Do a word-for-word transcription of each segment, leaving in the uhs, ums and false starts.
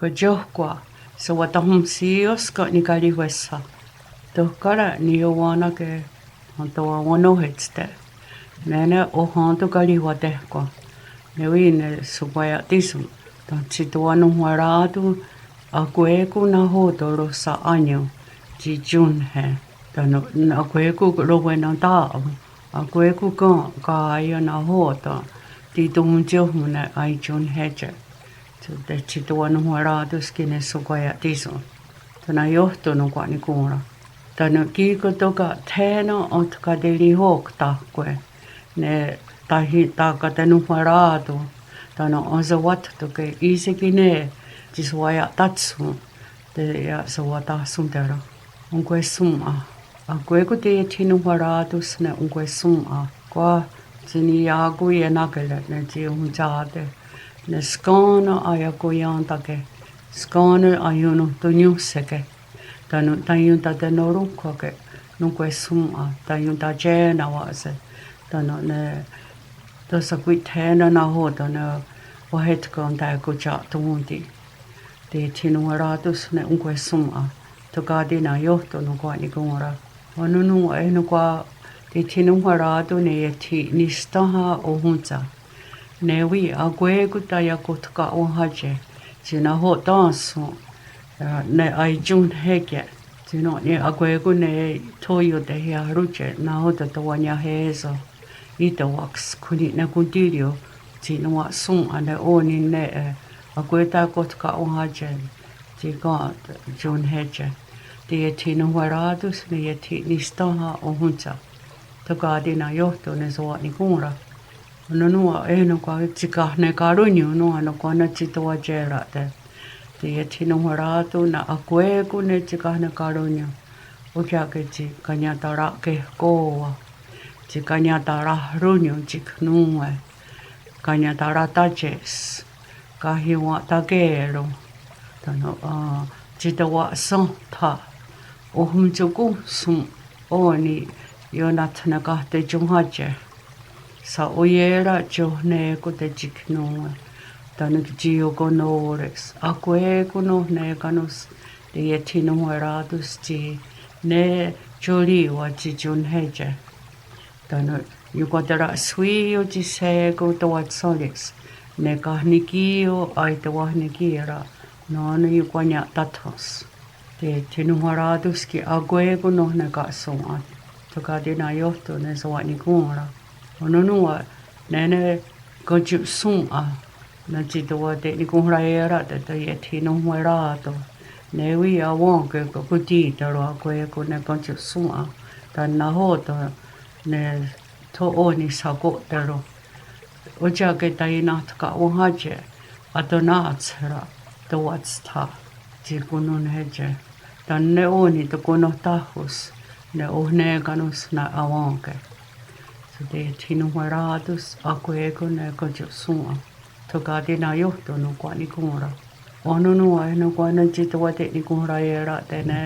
Katsióhkwa, sewatahonhsí:io's ken' nikarihwésha. Tohkára niiohwá:nake' tó:wa wennohétste'. Né:ne ohén:ton karihwatéhkwen. Nè:'e wí:ne shokwaia'tíson. Tánon tsi tewanonhwerá:ton akwé:kon nahò:ten rosa'ánion tsi tsiónhnhe'. Tánon akwé:kon rowennatá:wen. Akwé:kon ken' ká:ien nahò:ten tsi tonhontsóhon ne aetsiónhnhetse'. Tsi tewanonhwerá:tons ki' ne shokwaia'tíson. Tánon ahióhton nonkwa'nikòn:ra. Tánon kí:ken tóka' thé:nen enkaterihò:kon tahkwe'. Ne tahi takatenonhwerá:ton. Tánon ensewattó:ke' í:se' ki' ne tsi sewaia'tátshon'. Teia'sewatahsóntera. Onkwehshòn:'a. Akwé:kon teiethinonhwerá:tons ne onkwehshòn:'a. Kwah tsi niiakó:ien nákere' ne tsi ionhwentsá:te'. Ne skén:nen aiakorién:take'. Skén:nen aiononhtonniónhseke'. Tánon taiontatenorónhkwake' nonkwehshòn:'a. Taiontatsié:nawa'se'. Tánon ne tóhsa ki' thé:nen nahò:ten ne wahétken taekón:ti. Teiethinonhwerá:tons ne onkwehshòn:'a. Tho káti' nen ahióhton nonkwa'nikòn:ra. Ononwà:'a, eh, nonkwà:, teiethinonhwerá:ton ne iethi'nisténha ohóntsa. Nè:'e wí:, akwé:kon taiakotkawenhátie'. Tsi nahò:ten'shòn:'a ne aetsiónhnheke'. Tsi nó:ni akwé:kon ne tho iotehiahróntie' nahò:ten tewaniahé:sen'. Í:tewaks khonni'nekontírio'. Tsi nonwa'shòn:'a ne ó:ni nè:'e akwé:kon taiakotkawenhátie'. Tsi ken' tsiónhnhetse'. Teiethinonhwerá:tons ne iethi'nisténha ohóntsa. Tho káti' nen ahióhton ne sewa'nikòn:ra. Ononwà:'a, eh, nonkwà:, tsi kahnekarónnion nón:we nonkwà:'a ne tsi tewatsié:ra'te'. Teiethinonhwerá:ton ne akwé:kon ne tsi kahnekarónnion. Ótia'ke tsi kaniatarakehkó:wa. Tsi kaniatarahrónnion tsi nón:we. Kaniataratátie'. Kahiwataké:ron'. Tánon, ah, tsi tewa'shénhtha'. Ohontsokónhshon'. Ó:ni ionathonakahte'tsonhátie'. Sa'oié:ra tsi ohné:kon tsi nón:we. Tánon ki' tsi iokonó:res. Akwé:kon ohné:kanos. Teiethinonhwerá:tons tsi ne tiorì:wa tsi tsiónhnhetse'. Tánon ionkwatera'shwí:io tsi shé:kon tewatshèn:ri's. Ne kahnekí:io aetewahnekié:ra. Nó:nen ionkwania'táthos. Teiethinonhwerá:tons ki' akwé:kon ohneka'shòn:'a. Tho káti' nen ahióhton ne sewa'nikòn:ra. Ononwà:'a, né:ne kéntsion shòn:'a. Ne tsi tewate'nikonhraié:ra'te' teiethinonhwerá:ton. Nè:'e wí:, awèn:ke kakotí:teron akwé:kon ne kéntsion shòn:'a. Tánon nahò:ten ne tho ó:ni shakó'teron. Ótia'ke tainahtkawenhátie'. Atonà:tshera. Tewatstha. Tsi konnónhnhetse'. Tánon ne ó:ni tekononhtáhos. Ne ohné:kanos ne awèn:ke. Tsi teiethinonhwerá:tons akwé:kon ne kéntsion shòn:'a. Tho káti' nen ahióhton nonkwa'nikòn:ra. Ononwà:'a, eh, nonkwà:'a ne tsi tewate'nikonhraié:ra'te' ne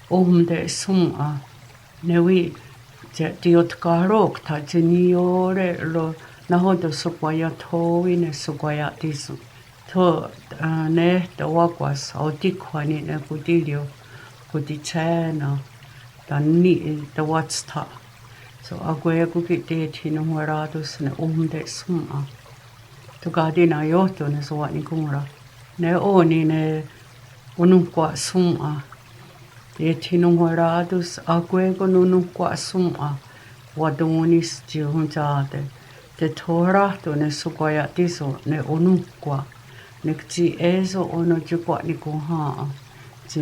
ohonte'shòn:'a. Nè:'e wí:, tsi, tsi iotkahró:ktha tsi niió:re ron nahò:ten shokwaia'thó:wi ne shokwaia'tíson. Tho, ah, ne tewákwas aotikhwá:ni ne kontírio, kontitshé:nen, tánon nì:'i tewátstha. Só:tsi akwé:kon ki' teiethinonhwerá:tons ne ohonte'shòn:'a. Tho káti' nen ahióhton ne sowa'nikòn:ra. Ne ó:ni ne ononhkwa'shòn:'a. Teiethinonhwerá:tons akwé:kon ononhkwa'shòn:'a. Wa'tón:nis tsi iohontsá:te. Tethò:rahton ne shokwaia'tíson ne onónhkwa'. Nek tsi é:so onontsokwa'nikonhrhà:'a. Tsi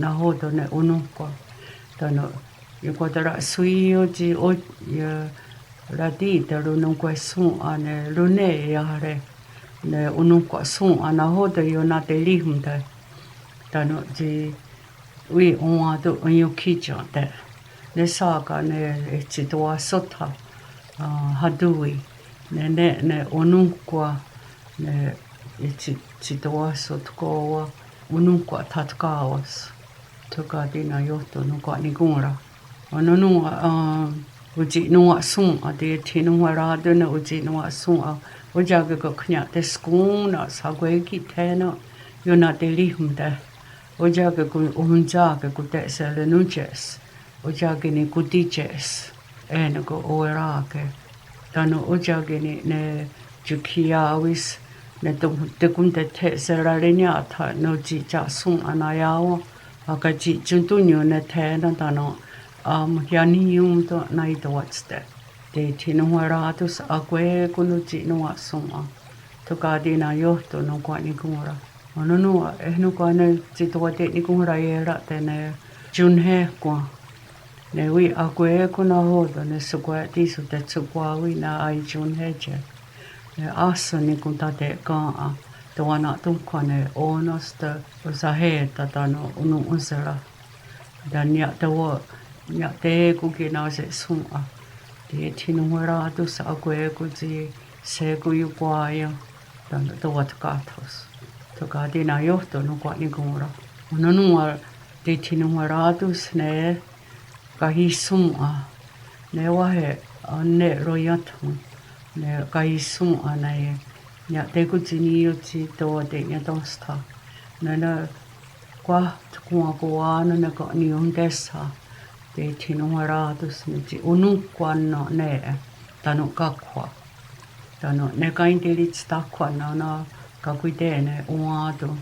nahò:ten ne onónhkwa'. Tánon ionkwatera'shwí:io tsi o, ia, ratì:teron nonkwehshòn:'a ne roné:iahre. Ne ononhkwa'shòn:'a nahò:ten ionaterihón:te'. Tánon tsi wí:'i enwá:ton' eniokhítien'te'. Ne shá:ka ne tsi tewahsótha, ah, ható:wi. Ne, ne, ne onónhkwa', ne tsi, tsi tewahsotkó:wa, onónhkwa'thatkà:wes. Tho káti' nen ahióhton nonkwa'nikòn:ra. Ononwà:'a, ah, otsi'nowa'shòn:'a, teiethinonhwerá:ton ne otsi'nowa'shòn:'a. Ótia'ke kákhnia'teskón:ne's akwé:kon ki' thé:nen Ionaterihón:te'. Ótia'ke kononhwentsà:ke konte'sherenón:tie's. Ótia'ke ne kontí:tie's. É:neko owerá:ke. Tánon ótia'ke ne, ne ionkhiiá:wis, ne to-, tekontethe'sherarenià:tha' ne tsi ia'shòn:'a naiá:wen', akatsi'tsontónnion ne thé:nen tánon, am, hianihionhtón:ni tewátste'. Teiethinonhwerá:tons akwé:kon ne tsi nonwa'shòn:'a. Tho káti' naióhton nonkwa'nikòn:ra. Ononòn:wa, é:nonkwá:nen tsi tewate'nikòn:ra ié:ra'te' ne ionhnhéhkwen. Ne wí' akwé:kon nahò:ten ne Shonkwá:ti Só:tetsho Kwá:wi ne aionhnhétie'. Ne áhsen nikon tate'kèn:'a, tewana'tónhkhwa' ne ó:nenste' osahè:ta tánon onon'ónsera. Tánon nia'té:kon ki' nahò:ten' shòn:'a. Teiethinonhwerá:tons akwé:kon tsi shé:kon ionkwá:ien tánon tewatkáhthos. Tho káti' naióhton nonkwa'nikòn:ra. Ononòn:wa teiethinonhwerá:tons ne Kahishòn:'a. Ne wáhe, a, ne roiénthon. Ne Kahishòn:'a ne, nia'té:kon tsi ní:ioht tsi tewate'nienténhstha'. Ne, ne kwah thonkwà:kon wá:nen ne ken' niiohontésha'. Teiethinonhwerá:tons ne tsi ononhkwá:nen nè:'e. Tánon kákhwa'. Tánon ne kaieterítshtahkhwa' nó:nen kakwitè:ne owén:ton.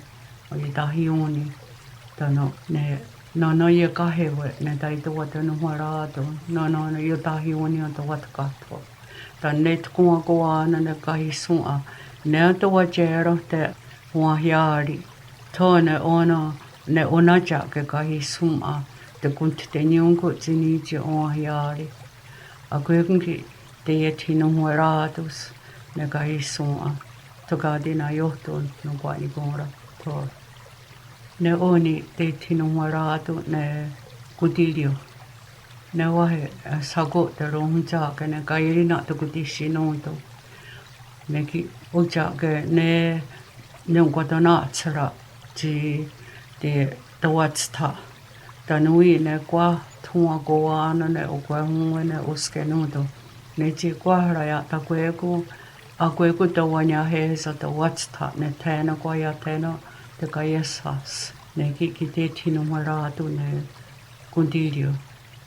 Aietáhioni. Tánon ne, nó:nen iekáhewe' ne taitewatenonhwerá:ton, nó:nen iotáhioni tewatkáhtho'. Tánon ne thonkwà:kon wá:nen ne Kahishòn:'a, ne tewatié:rehte' wenhiá:ri. Tho ne ó:nen, ne onéntia'ke Kahishòn:'a, tekontheniión:ko' tsi ní:tsi wenhiá:ri. Akwé:kon ki' teiethinonhwerá:tons ne Kahishòn:'a. Tho káti' naióhton nonkwa'nikòn:ra. Tho ne ó:ni teiethinonhwerá:ton ne Kontírio. Ne wáhe, eh, shakó'te' ronhwentsà:ke ne kaié:ri na'tekontíhsi nón:ton. Ne ki' ótia'ke ne, ne onkwatenà:tshera' tsi te-, tewátstha'. Tánon wí' ne kwah thonkwà:kon wá:nen ne okwehón:we ne oskenón:ton. Ne tsi kwah raia'takwé:kon, akwé:kon tewaniahé:sen tewátstha' ne thé:nen kwaia'thé:nen tekaié:sahs. Ne ki' ki' teiethinonhwerá:ton ne Kontírio.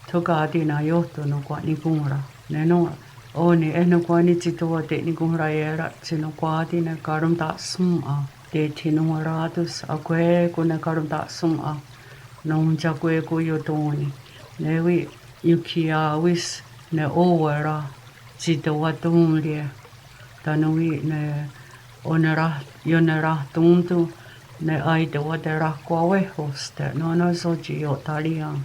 Tho káti' naióhton nonkwa'nikòn:ra. Ne nòn:wa, ó:ni é:nonkwá:nen tsi tewate'nikonhraié:ra' tsi nonkwá:ti ne karonta'shòn:'a. Teiethinonhwerá:tons akwé:kon ne karonta'shòn:'a. Nonhwentshakwé:kon iotón:ni. Ne wí' ionkhiiá:wis ne ówera' tsi tewatón:rie'. Tánon wí' ne onerá-, ionerahtón:ton ne aetewaterahkwawéhos te nó:nen sótsi io'tarí:ien.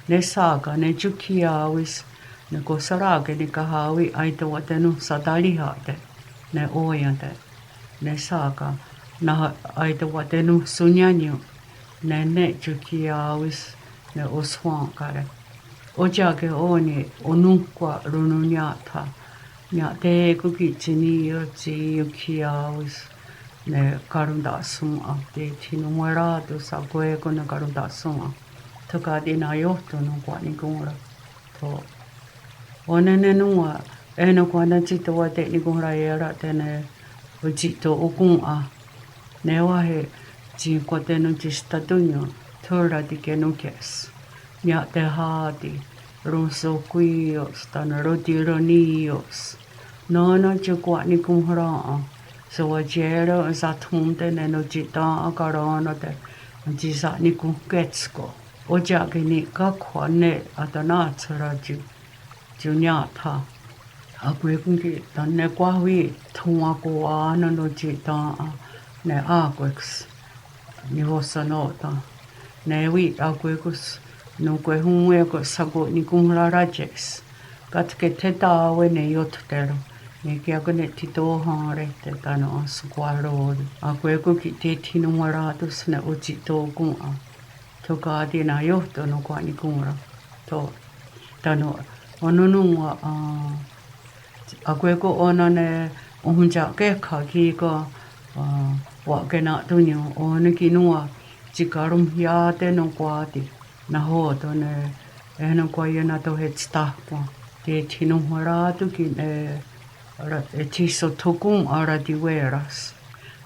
Ne shá:ka ne ionkhiiá:wis ne kohserá:ke nikahá:wi aetewatenonhsataríhate' ne ó:iente'. Ne shá:ka nahò:ten aetewatenonhshonniénnion ne ne ionkhiiá:wis ne ohswèn:kare. Ótia'ke ó:ni onónhkwa' rononnià:tha'. Nia'té:kon ki' tsi ní:ioht tsi ionkhiiá:wis ne karonta'shòn:'a. Teiethinonhwerá:tons akwé:kon ne karonta'shòn:'a. Tho káti' naióhton nonkwa'nikòn:ra. Tho. Ó:nen ne nòn:wa, é:nonkwá:nen tsi tewate'nikonhraié:ra'te' ne otsi'to'okòn:'a. Ne wáhe tsi onkwatenontsistatónnion tho ratikenónhkes. Nia'tehá:ti, ronsohkwí:io's tánon rotirón:niio's. Nó:nen tsi kwa'nikòn:ra'. Sewatié:ren sathón:te ne notsi'tèn:'a karén:not tsi sa'nikonhkétsko'. Ótia'ke ni' kákhwa' ne atenà:tshera' tsi, tsi onià:tha'. Akwé:kon ki' tánon ne kwah wí' thonkwà:kon wá:nen notsi'tèn:'a ne á:kweks nihwahsennò:ten. Ne wí' akwé:kon nokwehón:weko' shako'nikonhrarátie's. Kátke thetá:we ne iottén:ro'. Ne ki' á:ken ne thitohén:re tánon ahsonkwahró:ri'. Akwé:kon ki' teiethinonhwerá:tons ne otsi'to'okòn:'a. Tho káti' naióhton nonkwa'nikòn:ra. Tho. Tánon, ononòn:wa, a, akwé:kon ó:nen ne ohontsa'kéhkha' kí:ken, a, wa'kena'tónnion ó:nen ki' nòn:wa tsi karonhiá:te' nonkwá:ti. Nahò:ten ne, é:nonkwá:nen ionathenhetstáhkwen. Teiethinonhwerá:ton ki' ne, ra-, ethihsothokòn:'a ratiwé:ras.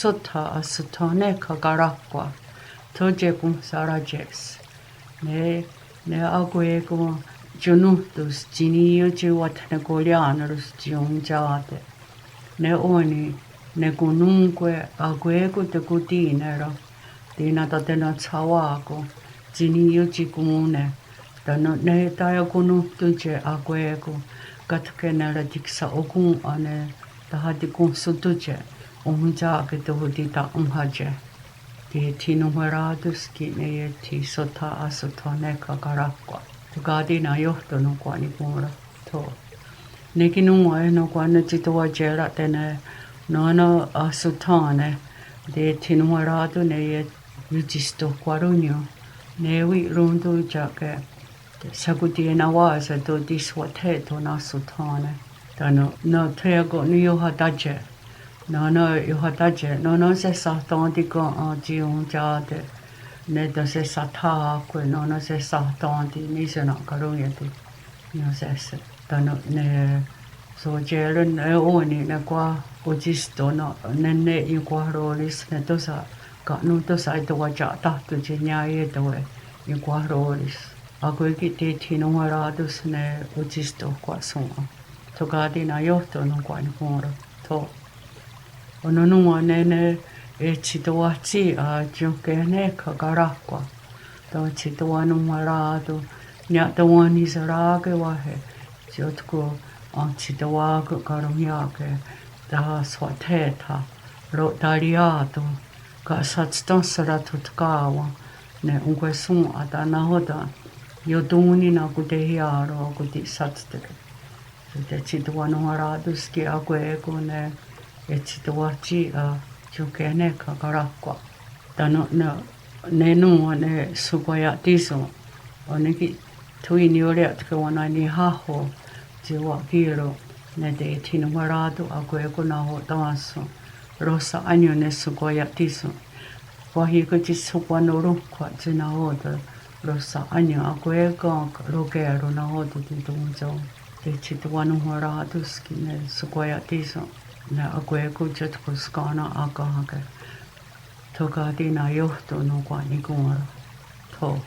sótha ahsonthenhnéhkha karáhkwa. Tho tsi konhsarátie. Ne, ne akwé:kon tsi nónhtos tsi ní:ioht tsi wathakorià:neros tsi iontsá:te. Ne ó:ni, ne konnón:kwe akwé:kon tekotí:nera. Tsi natatenontshá:wako, tsi ní:ioht tsi kón:ne. Tánon ne taiakonnónhtontie akwé:kon, kátheke ne ratiksa'okòn:'a ne tahatekonhsotóntie, ohontsá:ke tohotita'ónhahte. Tsi thinonhwerá:tons ki' ne iethi'sótha ahsonthenhnéhkha karáhkwa. Tho ká:ti naióhton nonkwa'nikòn:ra. Tho. Ne ki' nòn:wa eh nonkwah ne tsi tewatié:ra'te ne nó:nen ahsonthèn:ne, tsi thinonhwerá:ton ne ie iotsistohkwarónnion. Ne wi'rón:ton ia'ke, shakotié:nawa'se tho tsi swathé:tho nahsonthén:ne. Tánon ne tho iá:ken ne iohatátie. Nó:nen iohatátie, nó:nen sesahtén:ti ken tsi iontsá:te. Ne tho sesahthà:kwe, nó:nen sesahtén:ti, ní:se na'karón:iati. Niiohsè:se. Tánon ne sótsi ne ó:ni ne kwah otsistohkwarónnion, ne ne ionkwahró:ris ne tó:sa, ka' nón: tó:sa tewatia'táhton tsi niá:ien tewe ionkwahró:ris. Akwé:kon tsi thinonhwerá:tons ne otsistohkwa'shòn:'a. Tho ká:ti naióhton nonkwa'nikòn:ra. Tho. Ó:nen nòn:wa ne ne eh tsi tewahtsì:'a tsi ionkehnè:kha karáhkwa. Tho tsi tewanonhwerá:ton, nia'tewenhniserá:ke wáhe, tsi iótkon, ah, tsi tewá:ken karonhià:ke, tahswa'thé:tha, ro'tarià:ton, ka'shatsténhsera thotká:wen, ne onkwehshòn:'a tánon nahò:ten, iotón:ni nakotehià:ron akoti'shátsteke. Tsi tewanonhwerá:tons ki' akwé:kon ne eh tsi tewahtsì:'a tsi ionkehnè:kha karáhkwa. Tánon ne, ne nòn:wa ne shonkwaia'tíson. Ó:nen ki' thó:ni niió:re tkewenneniháho tsi wa'kì:ron ne tsi thinonhwerá:ton akwé:kon nahò:ten'shòn:'a. Rohsa'ánion ne shonkwaia'tíson. Wáhi ken tsi shonkwanonrónhkhwa tsi nahò:ten rohsa'ánion akwé:kon rokè:ron nahò:ten tsi tonhwentsyà:'on. Tsi tewanonhwerá:tons ki' ne shonkwaia'tíson. Ne akwé:kon tsi tkon skén:nen akénhake. Tho ká:ti naióhton nonkwa'nikòn:ra. Tho.